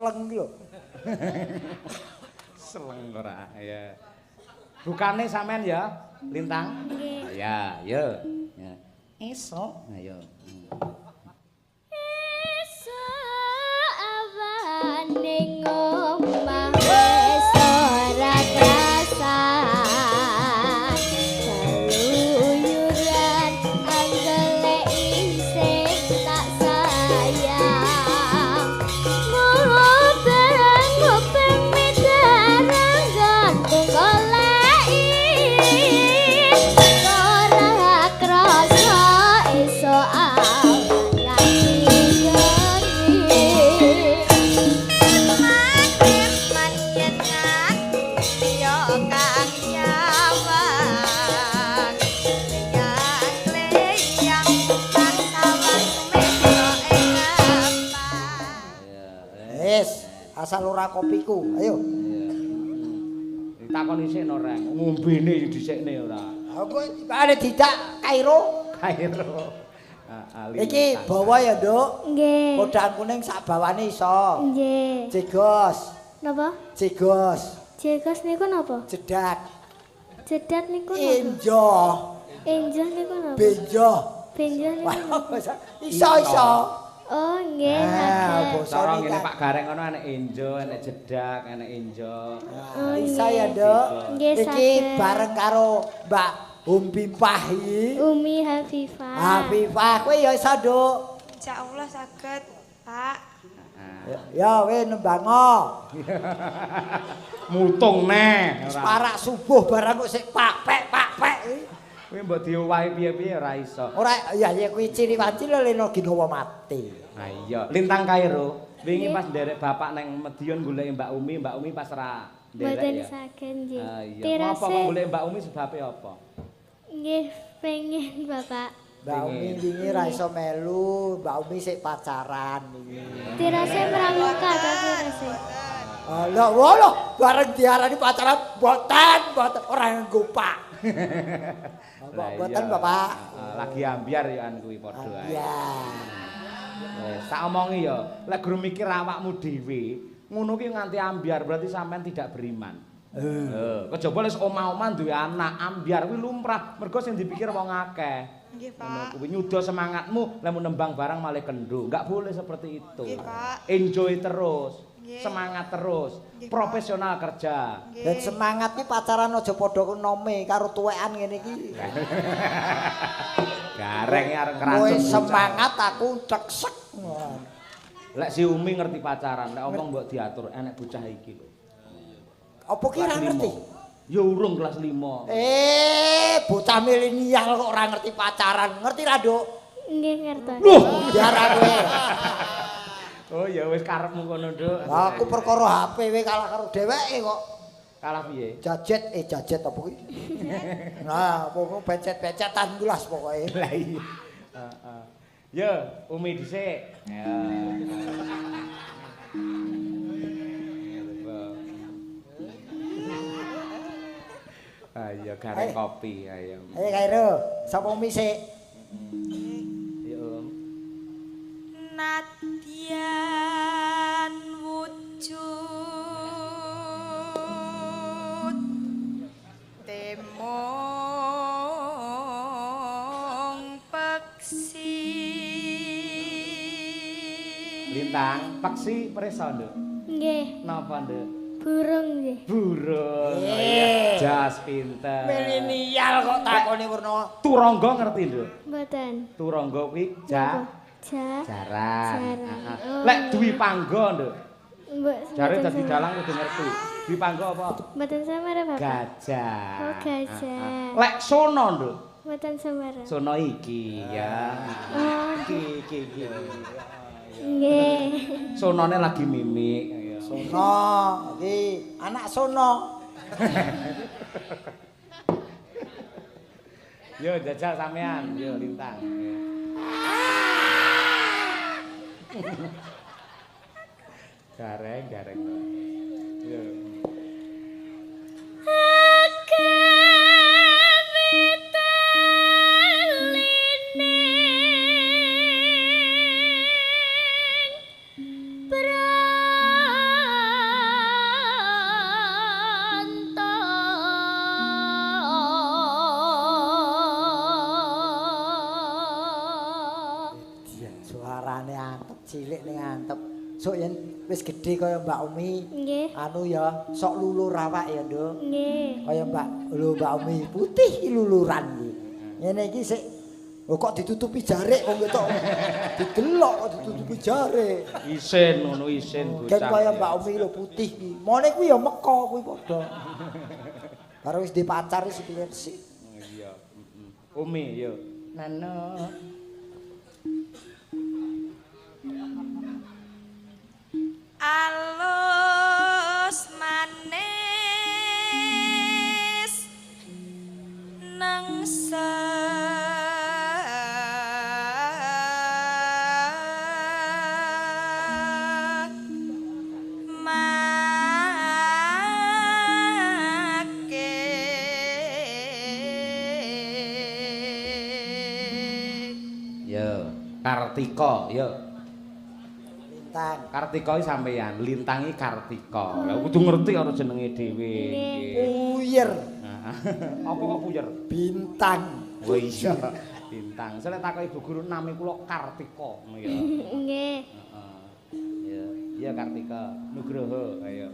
Leng iki lho. Seleng ora ya. Bukane sampean ya, Lintang? Nggih. Ya, yo. Ya. Esuk, ayo. Esuk awan ning omah wis ora krasan. Keluyuran anggele isih tak sayang. Mubeng-mubeng midarang goleki. Ora krasa esuk awan nganti bengi. Eman yen ati ya kang nyawang. Leyang-leyang kang sawang meso ing apa. Wis, asal ora kopiku. Ayo. Ditakoni sik no, Reng. Ngombene dhisikne ora. Aku tibane didak Kairo. Kairo. Heeh. Iki bawa ya, Nduk. Nggih. Podang kuning sak bawane iso. Nggih. Jegos, Napa? jegos, Jegos niku napa? jedak, Jedat niku napa? enjo, Enjoh niku napa? benjo. Benjoh niku napa? Iso iso. Oh, nggih, Ah, saged. basa Cara iki ngene kan. Pak Gareng ngono enek enjo, enek jedak, enek enjo. Oh, Iso ya, Nduk. Nggih, Iki saged. bareng karo Mbak Umpipah iki. Umi Hafifah. Hafifah kowe ya iso, Nduk. Insyaallah saged, Pak. Ya we nembango. Mutung neh ora. Parak subuh barang kok sik pak pek pak pek. Kuwi mbok diowahi piye-piye ora iso. Ora ya ya kuwi ciri wanci lho leno ginawa mati. Ha iya, Lintang Kairo. Wingi Nggih. pas nderek bapak neng Medion goleki Mbak Umi, Mbak Umi pas ra nderek Mboten ya. saged nggih. Ah iya. Ngopo Tirase kok goleki Mbak Umi sebabe apa? nggih pengen Bapak. Mbak Umi wingi ra iso melu, Mbak Umi sik pacaran wingi. Tirase pramuka ta tirase. Alah, walah, bareng diarani pacaran mboten, mboten ora nganggo pak. Lah Mboten iya. Bapak. Heeh, lagi ambyar ya an kuwi padha ae. Iya. Wis, tak omongi ya, lek guru mikir awakmu dhewe, ngono ki nganti ambyar berarti sampean tidak beriman. Heeh, kejaba wis omah-omah duwe anak, ambyar kuwi lumrah, mergo sing dipikir wong akeh. Nggih, Ngono Pak. kuwi nyuda semangatmu lek mau nembang barang malah kendo. Enggak boleh seperti itu. Nggih, Pak. Enjoy terus, Nggih. semangat terus, Nggih, Pak. profesional kerja. Nggih. Dan semangat ki pacaran aja padha nome karo tuwekan ngene iki. Gareng arep Kowe ngracun. semangat aku ceksek. Lek si Umi ngerti pacaran, lek omong mbok diatur enek bocah iki lho. Apa ki ora Kelas ngerti? limo. Ya urung kelas 5. Eh, bocah milenial kok ora ngerti pacaran. Ngerti ra, Nduk? Nggih ngertos. Loh, Biar kowe. Oh ya wis karepmu kono, Nduk. Lah aku perkara HP we kalah karo dheweke kok. Kalah piye? Jajet jajet apa kuwi? Nah, pokoke pencet-pencetan kuwi lah pokoke. Lah iya. Heeh. Yo, Umi dhisik. Ya. Ayo gareng Ayo. kopi, ayo. Ayo Kairo, sapa Umi sik? Yo, Om. Nadyan wujud temong peksi. Lintang, peksi preso, Nduk. Nggih, Napa, Nduk? burung nggih. Burung. Oh, iya. Jas pinter. Milenial kok takone werna. Turangga ngerti, Nduk? Mboten. Turangga kuwi Napa? Ja. jaran. Jaran. Heeh. Oh, Lek iya. Dwi Pangga, Nduk. Mbok Jare mboten dadi sama. dalang kudu ngerti. Dwi Pangga apa? Mboten samara Bapak. Gajah. Oh, gajah. Heeh. Lek sono, Nduk. Mboten samara. Sono iki ya. Oh, Iki iki iki. nggih. Sonone lagi mimik. Ya. Sono, iki anak sono. Yo jajal sampean, yo Lintang. Gareng, gareng. Yo. Agawitelining Sok yen wis gedhe kaya Mbak Umi. Nggih. Anu ya, sok lulur awak ya, Nduk. Nggih. Kaya Mbak lho Mbak Umi putih iki luluran iki. Ngene iki sik kok ditutupi jarik wong ketok. Didelok kok ditutupi jarik. Isin ngono isin bocah. Kan kaya Mbak Umi lho putih iki. Mone kuwi ya meka kuwi padha. Karo wis duwe pacar wis resik. Iya. Umi yo. Nano. Alus manis nangsa make. Yo, Kartika, yo. Lintang. Kartika iki sampeyan, Lintangi Kartika. Lah kudu ngerti karo jenenge dhewe. Nggih. Puyer. Apa kok puyer? Bintang. Oh iya, Bintang. Saya takoki ibu guru nami kula Kartika, ngono ya. Nggih. Heeh. Iya, iya Kartika Nugroho, ayo.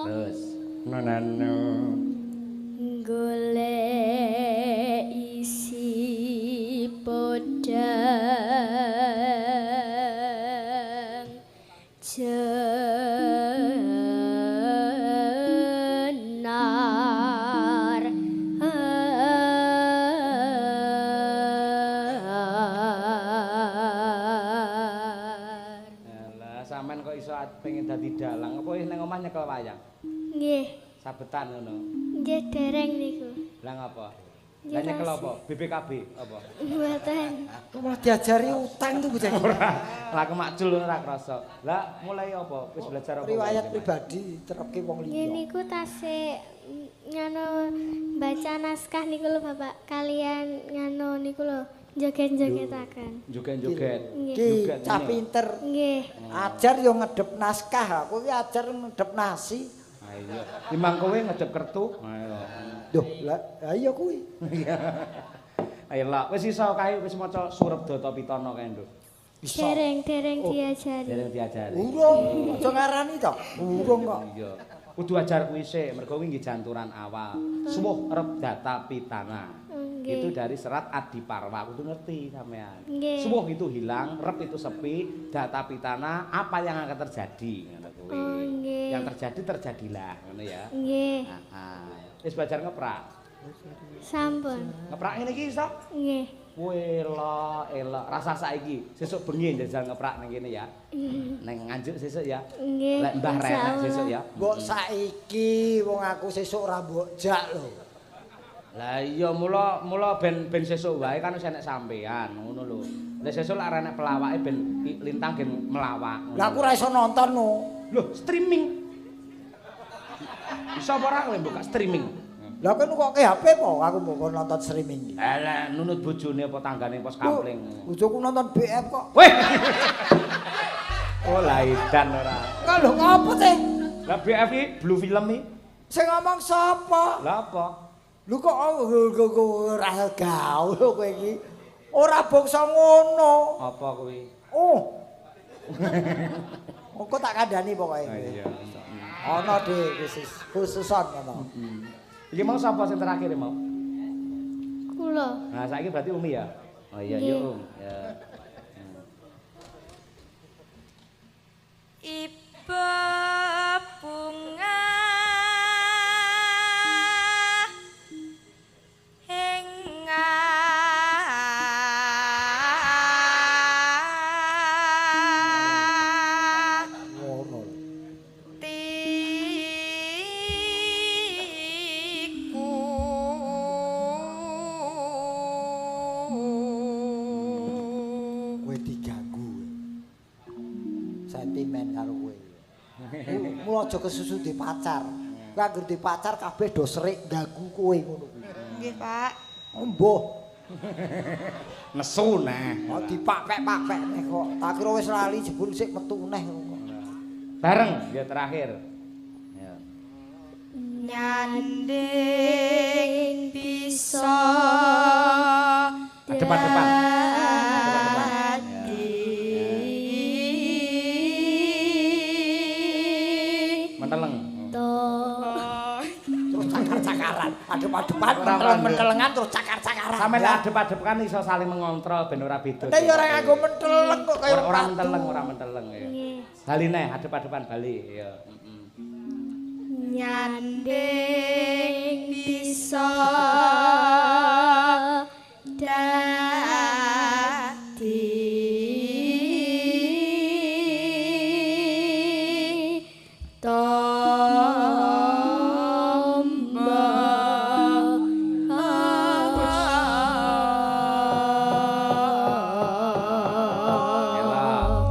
Terus, nonano. Golek isi podang jenar. Alah, sampean kok iso pengen dadi dalang? Apa wis nang omah nyekel wayang? Nggih. Sabetan ngono. Nggih dereng niku. Lah ngapa? Nggih, Lah nyekel tasih. apa? BPKB apa? Mboten. Kok malah diajari utang tuh bocah. Ora. Lah kemakjul ora krasa. Lah mulai apa? Wis belajar apa? Riwayat pribadi diterapke wong Nggih liya. niku tasik nganu baca naskah niku lho Bapak, kalian nganu niku lho joget-jogetaken. Joget-joget. Nggih. Ki Joget cah ngene. pinter. Nggih. Ajar yo ngedep naskah. Aku ki ajar ngedep nasi. Ayo. Timbang kowe ngedep kertu. Ayo. Duh, lah iya kuwi. Ayo lah, wis iso kae wis maca Surep Data Pitana kae, Nduk. Bisa. Dereng-dereng diajari. Dereng diajari. Urung, aja ngarani to. Urung kok. Iya. Kudu ajar kuwi sik, mergo kuwi nggih janturan awal. Suwuh Rep Data Pitana. Nggih. Itu dari serat Adiparwa, kudu ngerti sampean. Nggih. Suwuh itu hilang, rep itu sepi, data pitana apa yang akan terjadi ngono kuwi. Oh, nggih. Yang terjadi terjadilah ngono ya. Nggih. Heeh. Wis belajar ngeprak. Sampun. Ngeprak ngene iki iso? Nggih. Wela, elok. Rasa saiki, sesuk bengi njajal ngeprak ning kene ya. Neng Nganjuk sesuk ya. Nggih. Lek Mbah insya Renek Allah. sesuk ya. Mbok saiki wong aku sesuk ora mbok jak lho. Lah iya mula mula ben ben sesuk wae kan wis enek sampean ngono lho. Lah sesuk lak ora enek pelawake ben Lintang gen melawak. Lah aku ora iso nonton no. Loh, streaming. Iso apa ora kowe mbok streaming? Lah kowe nukokke HP apa aku mbok nonton streaming iki. Alah nunut bojone apa tanggane pos kampling. Bojoku nonton BF kok. Weh. Oh, laidan ora. Kok lho ngopo sih? Lah BF iki blue film iki. Sing ngomong sapa? Lah apa? Lho kok ora gaul kowe iki. Ora bangsa ngono. Apa kuwi? Oh. Engko tak kandhani pokoke. Iya. Ana dhe khusus khususon ngono. Iki mau sapa sing terakhir mau? Kula. Nah, saiki berarti Umi ya? Oh iya, Nggih. iya Um. Ya. Iba bunga ing Ngono. atiku. Kowe diganggu. Sentimen karo kowe. Mula aja kesusu di pacar. Kowe anggere di pacar kabeh do serik ganggu kowe ngono kuwi. Nggih, Pak. Embuh. Nesu nah. Oh dipakpek-pakpek neh kok. Tak kira wis lali jebul sik metu neh kok. Bareng ya terakhir. Ya. Nyanding bisa Depan-depan. dadi Menteleng. Terus cakar-cakaran, adep-adepan, menteleng-mentelengan terus cakar-cakaran. Sampe lek adep-adep kan iso saling mengontrol ben ora beda. Tapi ora nganggo menteleng kok kaya ora menteleng, ora menteleng ya. Bali neh adep-adepan bali ya. Nyanding bisa dadi tombo.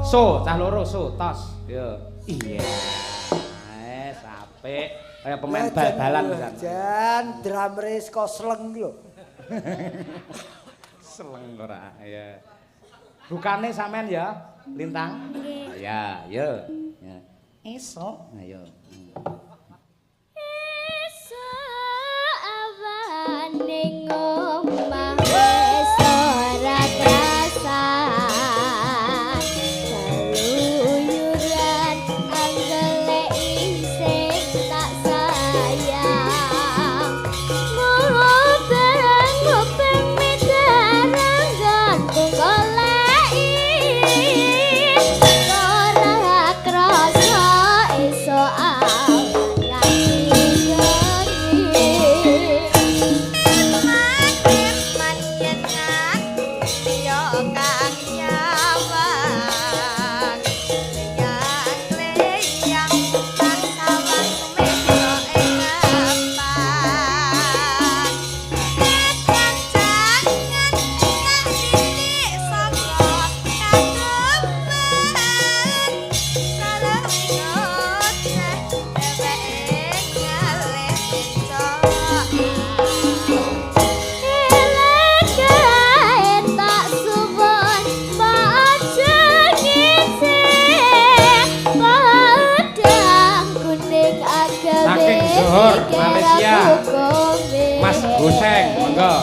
So, cah loro so, tos. Ya. Iya. Wes apik. Kaya pemain bal-balan pisan. Jan drumre saka sleng iki lho. Sleng ora ya. Bukane sampean ya, Lintang? Ya, ya. Ya. Esok, ayo. Esok awan ning omah wis ora krasan. Keluyuran anggele isih tak sayang. Mubeng-mubeng medarang gantung goleki. Ora krasa esok awan nganti bengi. Eman yen ngati ya kang nyawang. Leyang-leyang kang sawang sumedya ing ngepang. Kekancangan kang titik saka kademen. Salawingot dheweke ngalih pencokan. Elekae tak suwun pajengise padang kuning agawe Saking Johor, Malaysia. hukume. Mas Goseng, monggo.